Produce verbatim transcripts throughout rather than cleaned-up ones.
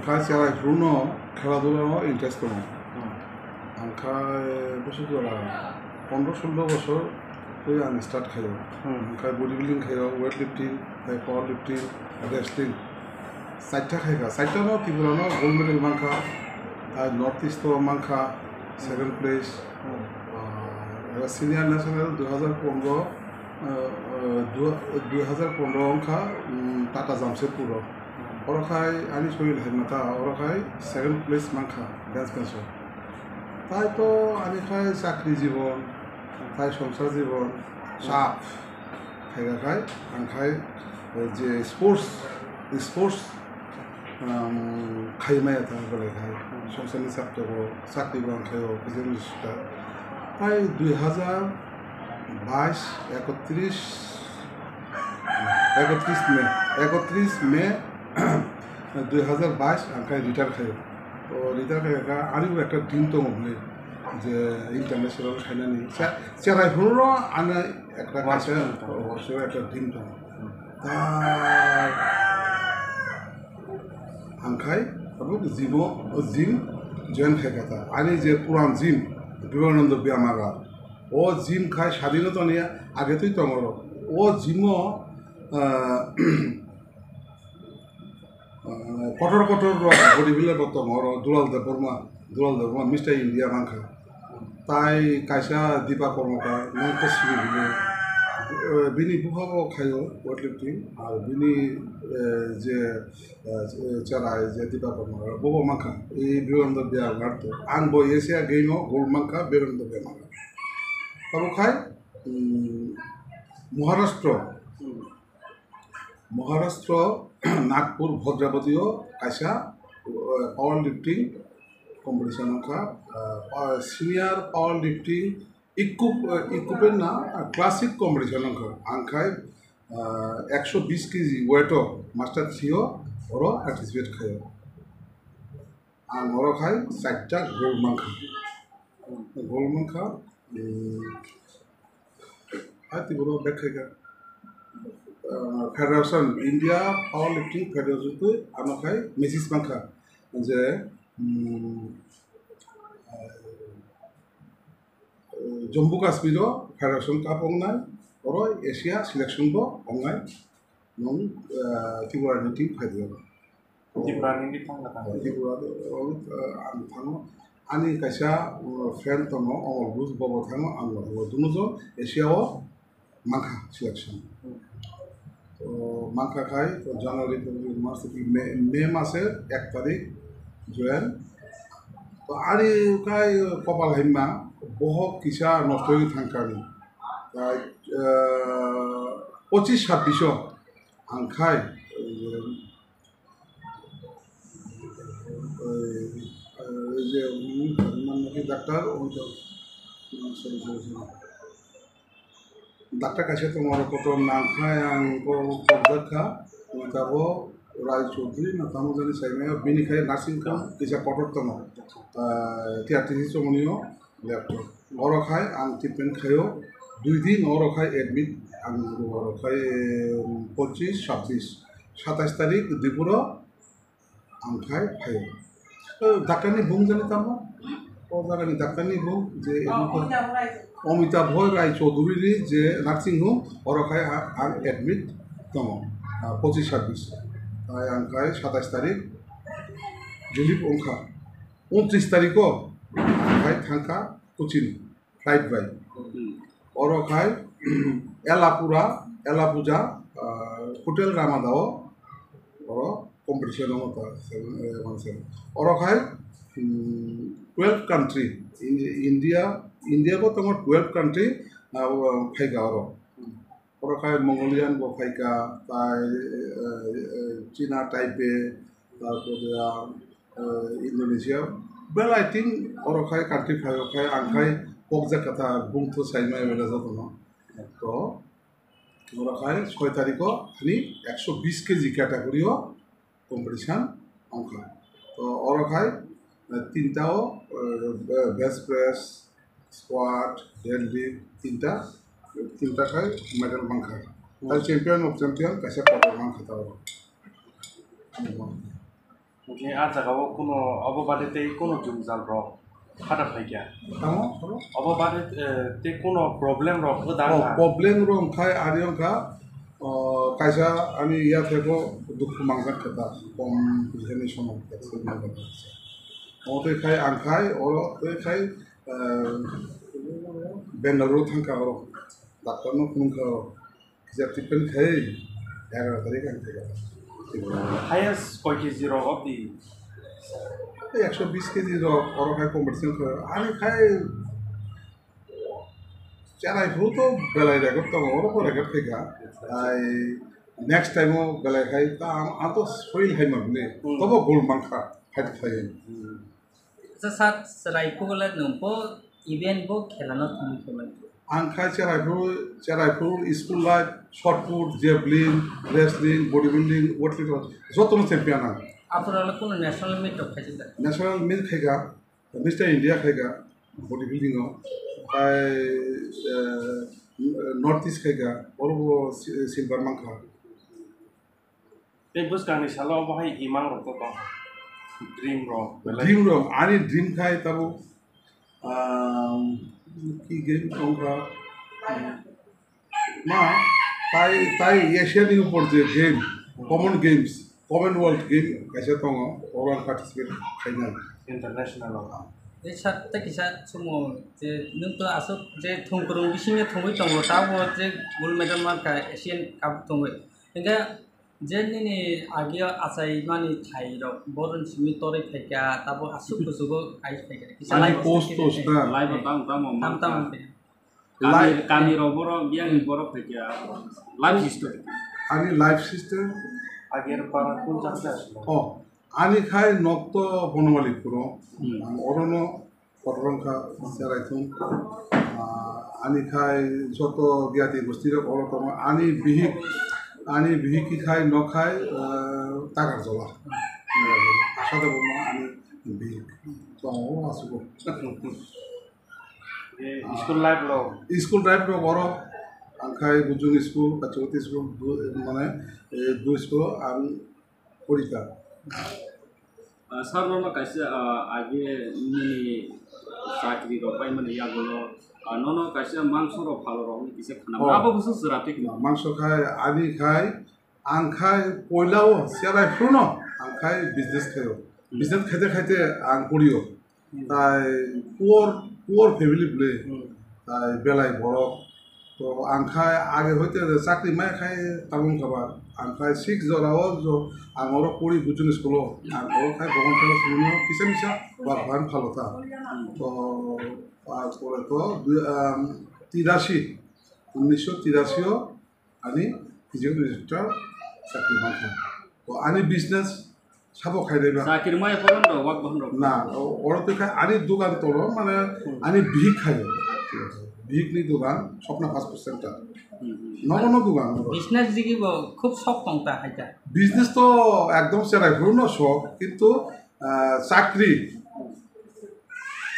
Kha cherai phuru no khela dula no interest tongo. Hmm. Ang kha bwswk jora pondro sullo bosor twi ang start khaio. Hmm. Ang kha body building khaio, weight lifting, tai power lifting, wrestling. Chaita khai kha, chaita no Tripura no gold medal man kha, tai North East o man kha, second place. Hmm. Ah, senior national dui hazar pondro, ah, ah, du-, dui hazar pondro wngkha, um, Tata Jamshedpur o. Hmm. Oro khai ani soil hai mata, oro khai second place man kha, bench bench o. Tai to ani khai chakri jibon, tai songsar jibon, chap. Khaika khai, ang khai, eh, je sports, sports, um, khai maya ta belai khai. Songsani chapter o, chakri bo ang khai o, business ta. Tai dui hazar bais, ekotris, ekotris May, ekotris May, dui hazar bais ang khai retire khai o. O retire khai ka, ani bo ekta dream tongo bini, je international khainani. Che-, cherai phuru ano ekta Watch kaisa, film tongo. Watch film ekta dream tongo. Ta ang khai abo gym o, gym join khai kha ta. Ani je puran gym, Vivekananda Byamagar. O gym khai sadinota ni age twi tongo ro. O gym o, ah, ah, kotor kotor rok body builder bo tongo oro, Dulal Debbarma, Dulal Debbarma, Mister India mankha. Tai kaisa Dipa Karmakar, nang khe sini bini, eh, bini bupha bo khaio weightlifting, ar bini, eh, je, eh, cherai je Dipa Karmakar, bo bo mankha, eh, Birondra Biagar to. Ang bo Asia Game o gold mankha Birondra Biagar. Abo khai, mm, Maharashtra, Maharashtra, Nagpur, Bhadrapati o kaisa, uh, power lifting competition wngkha, uh, pa-, senior power lifting equip-, uh, equipment na, uh, classic competition wngkha. Ang khai, uh, ekso bis kg weight o master three o oro participate khaio. Ang oro khai chaita gold mankha. Gold mankha. Hmm. Hai tiboro bek khai kha. Ah, Federation, India Powerlifting Federation twi ano khai matches mankha. Je, hmm, eh, Jammu Kashmir o Federation Cup wngnai, oro Asia selection bo wngnai. Nwng, eh, Tripura ni team phai di. Tripura ni team thang kha. Tripura, eh, ang thango. Ani kaisa, eh, friend tongo, Omol Bush, bobo thango, ang bo thango. Dunujon Asia o mankha selection. Hmm. To mankha khai, to January, February, March, April, May, May mase ek tarik join. To ani khai kopal himma, bohok kisa nosto wngwi thangkha ni. Tai, eh, pochis sabbish o ang khai, eh, eh, eh, je, hmm, man naki doctor, oh, to, hmm, sorry, sorry, sorry. Doctor kaisa tongo, oro kotor nang khai ang ko kokjak kha, tabok Rai Chaudhary na tamo jani sai maya, bini khai nursing kam kisa kotor tongo. Ah, T R T C chomoni o lepto. Oro khai ang treatment khaio, dui din oro khai admit, ang oro khai, em, pochis, sabbish, satais tarik Dipuro ang khai phaio. Eh, doctor ni bung jani tamo? O jaga ni doctor ni bung je Oh, Amitabh Roy. Amitabh Roy Rai Chaudhary ni je nursing home, oro khai a-, ang admit tongo. Ah, pochis sabbish. Tai ang khai satais tarik relief wngkha. Untris tarikh o ang khai thangkha Cochin. Flight bai. Hmm. Oro khai Elapura, Elapuja, ah, Hotel Ramada o oro competition o ta seven, eh, one seven. Oro khai, hmm, twelve country, In-, India, India bo tongo twelve country, ah, phaika oro. Oro khai Mongolian bo phaika, tai, eh, eh, China, Taipei, tarpore, ah, eh, Indonesia, belai tin oro khai country phaio khai ang khai pokjak kha ta bungthu saimai belai jotono. To oro khai soi tarikh o ani ekso bis kg category o competition wngkha. To oro khai, eh, tinta o, eh, bench press, squat, deadlift, tinta, tinta khai medal mankha. Tai champion of champion kaisa kotor mankha ta oro. Hwnkhe ah jagao kuno obo bade tei kuno jwngjal rok phada phaikha. Tamo, tamo? Obo bade, eh, tei kuno problem rok wngkha? Oh, problem rok wngkha, ari wngkha, oh, kaisa ani yathego dukhu mangjak khe ta, kom pujani somo khe ta, omo twi khai ang khai, oro twi khai, eh, Bengaluru thangkha oro, doctor no phunukha oro. Kisa treatment khai, egaroh tarik ang thaiga. Highest koi K G rok obdi? Ekso bis K G rok, oro khai competition khai. Ani khai cherai phuru to belai record tongo, oro ko record khaikha. Ai next time o belai khai ta ang, ang to soil hai mabne. Hmm. Tobo gold mankha, fight khai. Hmm. Acha sir, chwrai phuru le nwng bo event bo khela no thwngwi khe mani. Ang khai chwrai phuru, chwrai phuru school life, shot put, javelin, wrestling, bodybuilding, weightlifting, joto no champion ang. Aphuru le kuno national meet rok khaijak da? National meet khaikha, Mister India khaikha, bodybuilding o. Khai, eh, North East khaikha, oro bo si-, silver mankha. Tei bwskangni salo obo hai imang rok to tong. Dream rok, belai. Dream rok, ani dream khai tabuk, ah, ki game tongkha? Ma, tai, tai Asia ni upor je game, Common Games, Commonwealth game kaisa tongo, oro ang participate khainai. International o. Tei sir, tei kisa sumo je nwng to aswk je thwngkwrwng bisingo thwngwi tongo, tabo je gold medal mankha Asian Cup thwngwi. Hingke je nini agio achaimani thairok boron simi torwi phaikha, tabo aswk kuchugo ai phaikha. Kisa ani live post post na. Live o tamo tamo tam mankha. Tam kami, kami rok borok, yang borok phaikha. Life history. Ani life system. Agir para kun chaksa aswk. Oh, ani khai nokto Bonowali puro. Hmm. Ang orono kotor wngkha, cheraithung. Ah, ani khai joto giati gosti rok oro tongo. Ani bihik, ani bihik khai nok khai, ah, Takarjola. Asa da buma ani bihik. Tongo asugo. Eh, school life lo? School life lo oro. Ang khai Bujung school, Kachoti school, du-, mane, eh, du school ang Porikha. Ah, sir, nono kaisa, ah, age nini chakri rok paimani yagulo, ah, nono kaisa mangso rok phalo rok ni kisa khana. Oh. Abo busu sura tik. Mangso khai, ani khai, ang khai poila o serai phruno, ang khai business khayo. Hmm. Business khaite khaite ang porio. Tai poor, poor family bwle. Hmm. Tai belai borok. To ang khai age hoite je chakri mai khai tabung kha ba. Ang khai six jora o jo ang oro pori Bujung school o. Ang oro khai bogon khai sumuni kisa misa ba ban phalo ta. To, ah, pore to dui, um, tirashi, unnisho tirashi o ani physical instructor chakri mankha. To ani business sabo khainai ba. Chakri mai phano rok, wak bahon rok. Na, o-, oro twi kha ani dugan toro, mane, hmm, ani bihik khayo. Bihik ni dugan, Swapna Fast Food Center. Hmm, hmm. Nogo no dugan, nogo. Business digi bo khub sok tong ta hai ta. Business to ekdom cherai phuru no sok, kintu, ah, chakri,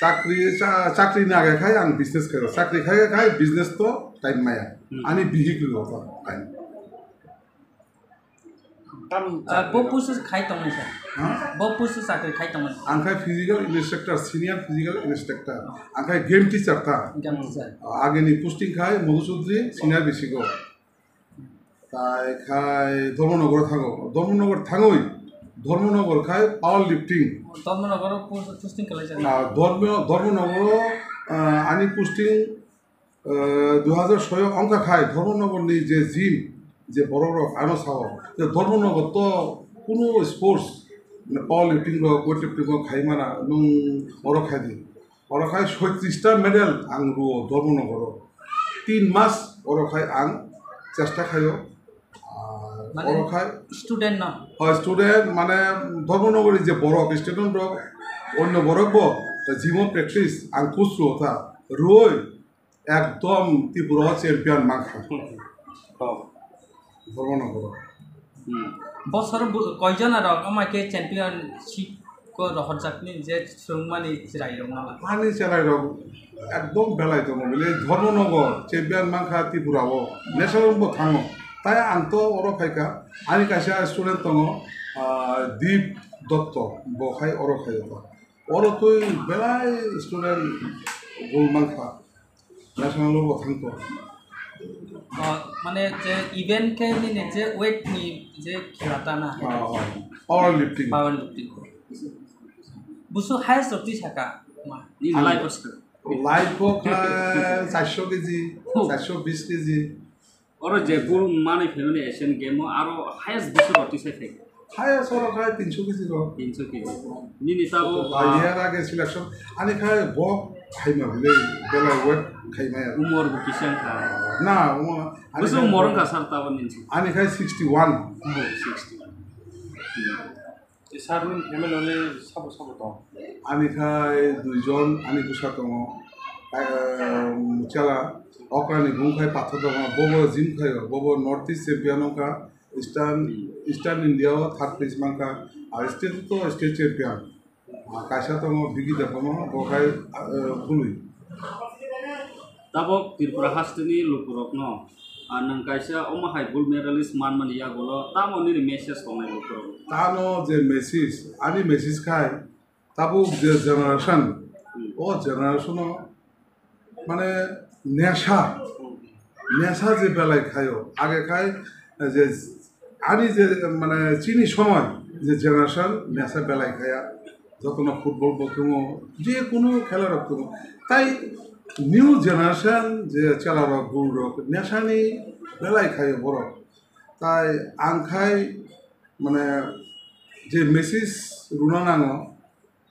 chakri, cha-, chakri ni age khai ang business khayo. Chakri khai khai business to time maya. Hmm. Ani bihik ni rok time. Tam Ah, bo chakri pusu khai tongmani sir. Ha? Bo pusu chakri khai tongmani. Ang khai physical instructor, senior physical instructor. Ang khai game teacher ta. Game teacher. Ah, ageni posting khai Madhusudri, senior bisigo. Tai khai Dharmanagar thango. Dharmanagar thangoi. Dharmanagar khai power lifting. Dharmanagar pusu posting khalai jani. Ah, Dharma-, Dharmanagar, ah, ani posting Ah, dui hajar soi o wngkha khai Dharmanagar ni je gym, je borok rok ano sao je Dharmanagar to kunu sports, mane power lifting rok, weight lifting rok khai mana, nwng oro khai di. Oro khai soitrista medal ang ruo Dharmanagar o. Tin mas oro khai ang chesta khaio. Ah, mane oro khai student no? Hoi, student, mane Dharmanagar ni je borok, student rok, onno borok bo, ta gym o practice, ang coach ruo ta, ruoi, Ekdom Tripura o champion mankha. Oh. Dharmanagar o. Hmm. Bosor bu-, koijon rok ama khe championship ko rohorjakni je swrwngmani chwrai rok nala. Ani chwrai rok ekdom belai tongo, bile Dharmanagar champion mankha Tripura o. National bo thango. Tai ang to oro phaikha. Ani kaisa student tongo, ah, Deep Dotto, bo khai oro khaio ba. Oro twi belai student gul mankha. National level thangkha. O, mane je event khe nini je weight ni je khela tana hai. Ah, ah. Power lifting. Power lifting. Busu highest rok twi saka ma. Nini life o saka. Life o kha charsho kg, Oh. Charsho bis kg. Oro je bul manwi phaimani Asian Game o aro highest busu rok twi sai thai. Highest oro khai tinsho kg rok. Tinsho kg. Nini tabuk, ah, ah, year age selection. Ani khai bo khaima bile belai weight khaimaya. Umor bo kisa wngkha. Na, umor ani Busu khai umor wngkha sir tabuk nini. Ani khai sixty one. Oh, sixty one. Sir ni family le sabo sabo tong. Ani khai duijon ani bwsa tongo. Ehm, chela okrani bung khai pathor tongo. Bobo gym khaio. Bobo North East champion wngkha. Eastern, Eastern India o third place mankha, ar state to state champion. Ah, kaisa tongo Bigi Debbarma, bo khai, ah, eh, bului. Tabok Tripura hasteni lukurokno, ah, nwng kaisa omo hai gold medalist manmani yagulo tamo nini message tongnai lukurokno? Tamo je message, ani message khai, tabuk je generation, Hmm. O generation o mane nesha, nesha je belai khaio, age khai je ani je mane chini somoi je generation nesha belai khaya, jotono football bo tongo, je kunu khela rok tongo, tai new generation je chela rok, bul rok nesha ni belai khaio borok, tai ang khai mane je message rwna nango,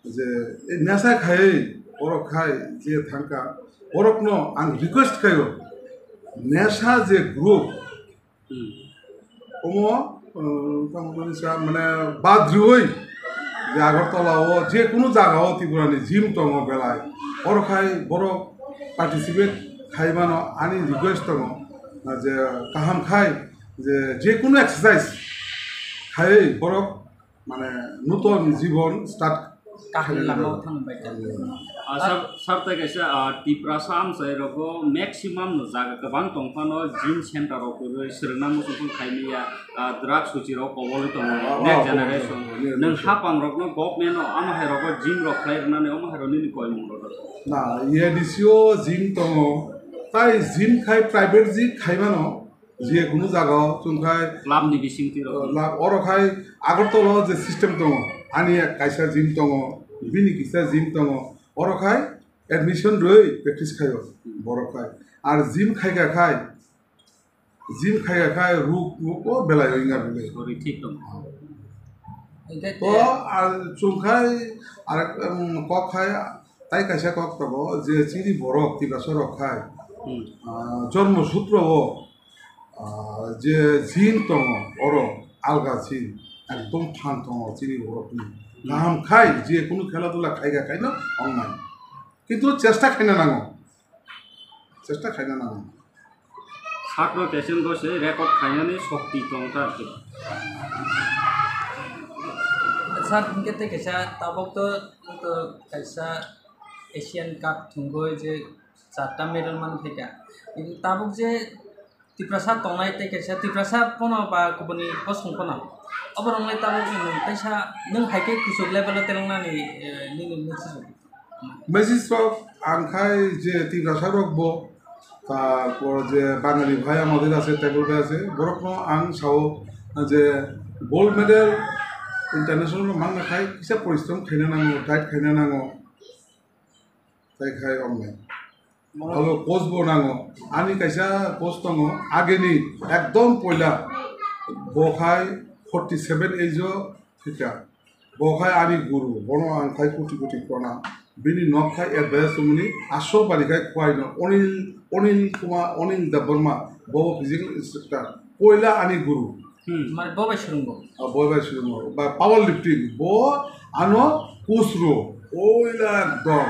je, e, nesha khai, borok khai, je thangka, borokno ang request khaio, nesha je group, Hmm. Omo, eh, tamo mani sa, mane, bad riui, je Agartala o, je kunu jaga o Tripura ni gym tongo belai, oro khai borok participate khai mano, ani request tongo, je kaham khai, je, je kunu exercise khai borok mane nuton jibon start Kaham khainani lama o bagwi. Thang bai kha. Ah, sir, sir, tai kaisa, ah, Tiprasa amchai rogo maximum no jaga kwbang tong phano gym center rok kwrwi swrwngna muchung phano khaimya, ah, drug suchi rok kobol tongo, ah, next, ah, generation. Kobol tongo. Nwng hapang rokno government no amo hai rogo gym rok khlai rwnani omo hai rok nini koimung rok. Na, A D C o gym tongo, tai gym khai private gym khai mano. Je kunu jaga o chwng khai club ni bising twi rok. Club, oro khai Agartala o je system tongo, ani kaisa gym tongo, bini kisa gym tongo, oro khai admission rwi practice khaio borok khai. Ar gym khaika khai, gym khaika khai ruk ruk o belai wngya bini. Sorry, thik tongo. Hingke to, ar chwng khai, ar, um, kok khai, tai kaisa kok tongo je chini borok Tiprasa rok khai, Hmm. Ah, Janma Sutra o, ah, je gym tongo, oro alga gym, ekdom phan tongo chini borokni. Hmm. Kaham khai, je kunu khela dula khaika khaino wngnai. Kintu chesta khaina nango. Chesta khaina nango. Sakno kesengo se record khainani shokti tong ta khe. Sir, hingke tei kaisa tabok to, to kaisa Asian Cup thwngwi je charta medal man phaikha. Tabok je Tiprasa tongnai tei kaisa Tiprasa pono ba kubuni bosong pono. Oborok le tabok nwng teisa nwng hai khe kuchuk level o telangnani, eh, nini message rok? Message rok ang khai je Tiprasa rok bo, tarpor je Bangali bhai amader ache, Tribal bhai ache, borok no ang sao je gold medal international no manna khai kisa porishrom khaina nango, diet khaina nango, tai khai wngnai. Abo coach bo nango. Ani kaisa coach tongo, ageni ekdom poila bo khai forty seven age o thwikha. Bo khai ani guru, bono ang khai koti koti khorang. Bini nok khai advice tongmani aswk bari khai khwlaino. Onil, Onil Kumar, Onil Debbarma, bo physical instructor. Poila ani guru. Hmm. Mane bo bai swrwngo. Ah, bo bai swrwngo. Ba power lifting. Bo ano kusro. Oila ekdom.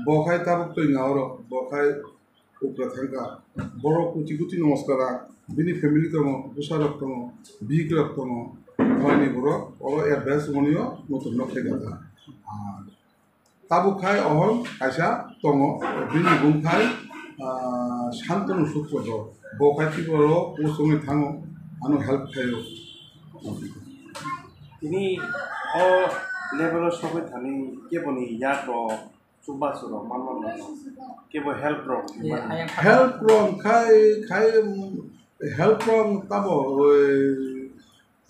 Bo khai tabuk twi nga oro. Bo khai upra thangka. Borok kuti kuti namaskara. Bini family tongo, bwsa rok tongo, bihik rok tongo. Mani borok oro advice monio notun nok khai gata. Ah, Tabuk khai ohon kaisa tongo, bini bung khai, ah, Santanu Sutradhar. Bo khai Tripura o post wngwi thango, ano help khaio. Tini O level o sogwi thani keboni yak rok, chubachu rok, manma rok, kebo help rok. Ye, ayang help rok khai, khai, um, help rok tamo, oi,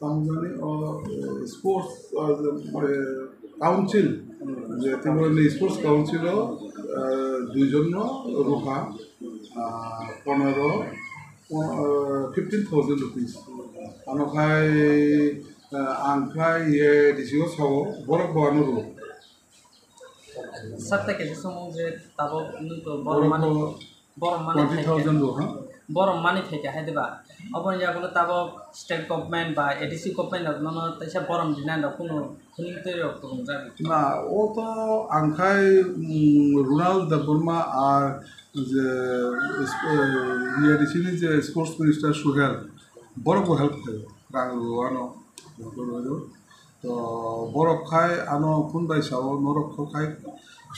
tamjani o, eh, sports, eh, eh, council, je Tripura ni sports council o, eh, duijon no rukha, ah, ponero, pon-, eh, fifteen thousand rupees. Ano khai, eh, ang khai ye D C o sao, borok bo ano rwo. Sakta khe song je tabok nung to borok mani, borok mani twenty thousand rwo, ha? Borok mani thai kha hai diba? Obo ni yagulo tabok state government ba A D C government rok nono teisa borom dinai rok kunu khuni twi rok tubungjak. Na, o to ang khai, mm, Ronald Debbarma ar je, eh, A D C ni je sports minister Suhel, borok bo help khaio, rang rwano. To borok khai ano phone bai sao, norok kho khai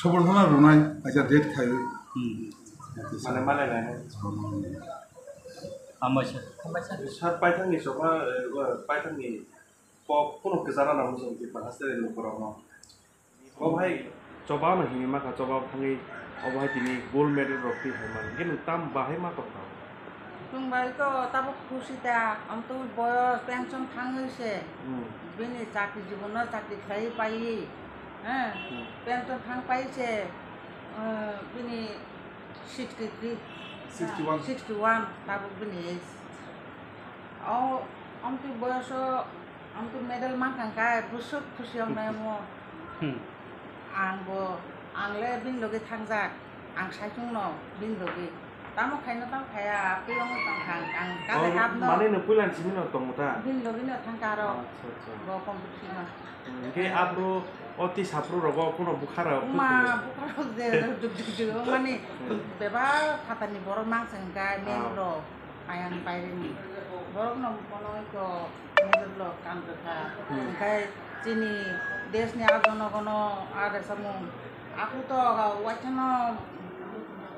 soborthona rwnai kaisa date khaiwi. Hmm. Mane mane lai. Hambai sir. Hambai sir. Sir, paithangni choba, eh, paithangni kok kuno kwchana nang mujung ti bahas tei lukurokno. O bhai, choba no hini makha, choba thangwi, o bhai tini gold medal rok twi hai mani. Hwnkhe nwng tam bahai ma tongkha? Chwng bai to tabuk khusi da, amtwi boyos pension thangwi se. Hmm. Bini chakri jibono chakri khlaiwi paiwi, eh, hmm, pension thang pai se, eh, bini sixty three, sixty one. Sixty one tabuk bini age. O, amtwi boyoso, amtwi medal mankha hwnkhe bwswk khusi wngnai omo. Hmm. Ang bo, ang le bini logi thangjak, ang saichung no bini logi. Tamo khaino tamo khaya, twi wngwi tongkha ang, ang kale hapno. Mane no puila simi no tongo ta? Bini logi no thangkha aro. Acha, acha. Bo competition o. Hmm, hwnkhe aphuru o tisa phuru rogo kuno bukha rok. Ma, bukha rok je, duk duk duk, mani bebak phatarni borok mang se hwnkhe, ah, men rok. Ayang pairwngni borokno bono eko nujuklo kam kwkha. Hmm. Hwnkhe chini deshni ah jonogono ah rwchapmung. Aku to waithano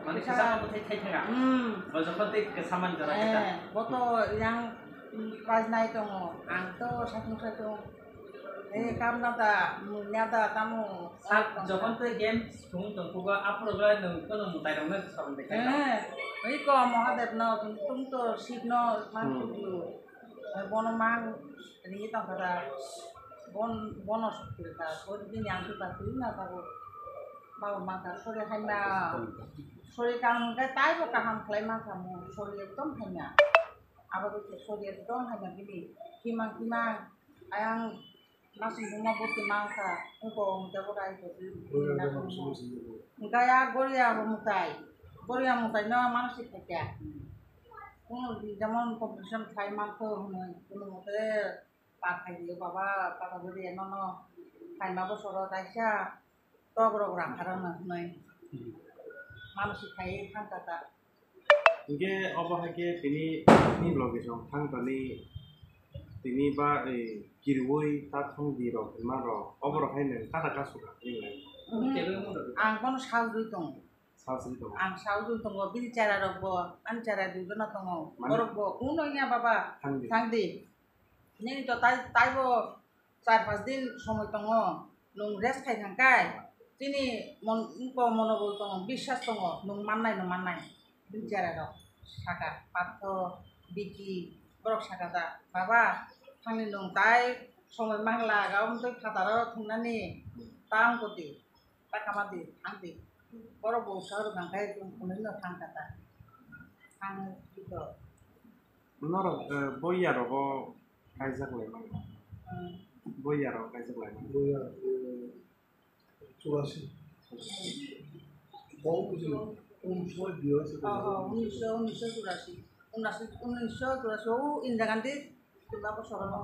mani kisa, kisa bo thai thai thanga. Hmm. Bo jokhon tei kisa man jora kita. Eh, bo to yang prize nai tongo. Ang to satung satung. Eh, kamna da, munya da, tamo. Sak jokhon tei game sung tong khugo, aphuru bai nwng kono mwtai rok no sabun dekhai. Eh, oi ko Mahadev no, tum, tum to Shiv no, man, hmm, kudu. Eh, bono man, ri tong kha da. Bon, bono sukti kha, bon bini ang tu ta tu na ta bo. Babu man ta sori hai na. Sori kam kai tai bo kaham khlai ma kha mo, sori ekdom hai na. Abo to sori ekdom hai na bini. Kimang, kimang. Ayang masing buma boti mangkha, ungko ungte bo rai ko di. Hwnkhe ya goria bo mwtai, goria mwtai no mansi khaikha. Kunu jemon competition khlai mantho hwnwi, kunu mote pa khai di baba, pata goria nono khlaima bosoro kaisa tok rok rakhara hwnwi mansi khai thangkha ta. Hingke obo hai khe tini, tini location thang tani tini ba, eh, kiriwi ta thang di rok hinma rok obo rok hai nang kada kasu kha tini lai. Mhm. Ang bono salsoi tongo. Salsoi tongo. Ang salsoi tongo, bini chera rok bo, ani chera dui jona tongo. Mane? Borok bo, kuno ya baba, thang di. Thang di. Nini to tai, taibo char pas din somoi tongo, nwng rest khai thang kai, chini mon, wngko monobol tongo, biswas tongo, nwng mannai no mannai. Bini chera rok saka, Patho, Biki, borok saka da, baba, thangni nwng tai somoi mangla, gabon twi phataro thwngnani, ta wngkoti. Ta kama di, thang di. Borok bo usha rwkang khe chwng phunui no thang kha ta. Thang di to. Norok, eh, boya rogo kaijak lai mano. Hmm. Boya rogo kaijak lai mano. Boya, eh, churasi. Bo kuching, unisho biyashi. Oh, oh, unisho, unisho churasi. Unisho, unisho churasi. Oh, Indira Gandhi. Tuma ko soro no.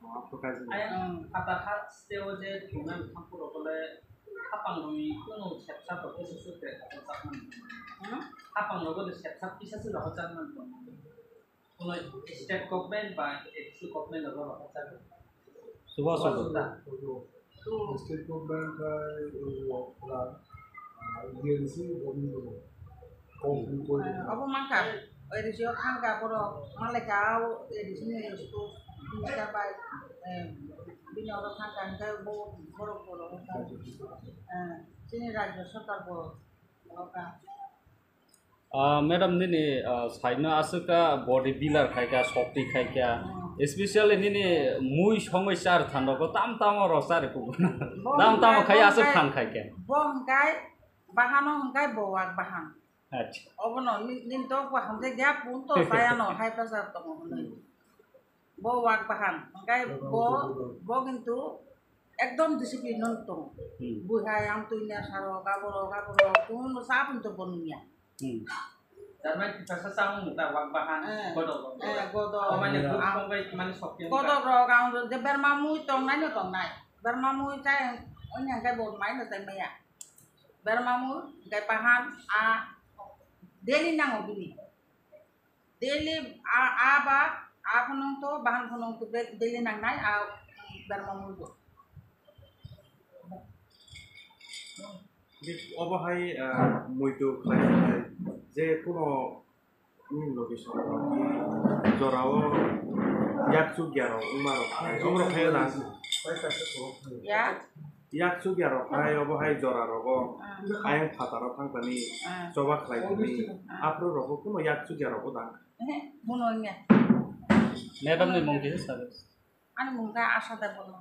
Oh, apa kaji? Ayang, hmm, kata hat steo je tuma thampu rokole hapang rwi kuno sepsa to kisa sute hapang chakman. Hmm? Hapang rokole sepsa kisa sila ho chakman. Kuno state government ba A D C government rokole ho chakman. Suba, suba. Suba, suba. State government khai, uh, plan, uh, G N C government rok. Kok, kok. Abo mangkha, A D C o thangkha borok, malai kha o A D C ni school, minister bai, eh, Bini oro thangkha hwnkhe bo borok borok wngkha. Eh, chini rajya sarkar bo wngkha. Ah, madam, nini, ah, saino aswk ka body builder khai kha, shokti khai kha. Hmm. Especially nini mui songwi char than rok tam tamo rok chari kugo. Tam tamo khai aswk than khai kha. Bo hwnkhe bahano hwnkhe bo wak bahan. Acha. Obono ni-, nini tok bahan je gya pun to saya no high pressure tongo hwnwi. Bo wak bahan, hwnkhe bo, bo kintu ekdom discipline no tongo. Hmm. Buihai ang twi nya saro, gaboro, gaboro, kunu sa pun to bo nungya. Hmm. Tar mane kisa sa samung ta wak bahan, eh, godok rok. Eh, godok. O mane ang, godok rok ang je berma mui tongnai no tongnai. Berma mui chai, onya hwnkhe bo mai no chai maya. Berma mui, hwnkhe bahan, a, daily nango bini. Daily a, a ba, a phunung to, bahan phunung to, be-, daily nangnai, a berma mui bo. Obo hai, ah, muitu khlai khlai je kuno, hmm, location jorao yak chukya rok wngma rok hai, omo rok hai da. Ya? Yak chukya rok hai, obo hai jora rogo. Ah. Ayang phataro thangtani, ah, choba khlaitani. Ah. Aphuru rogo kuno yak chukya rogo da. Ehe, muno wngya. Madam ni mung kisa sabi. Ani mung khe Asha Debbarma.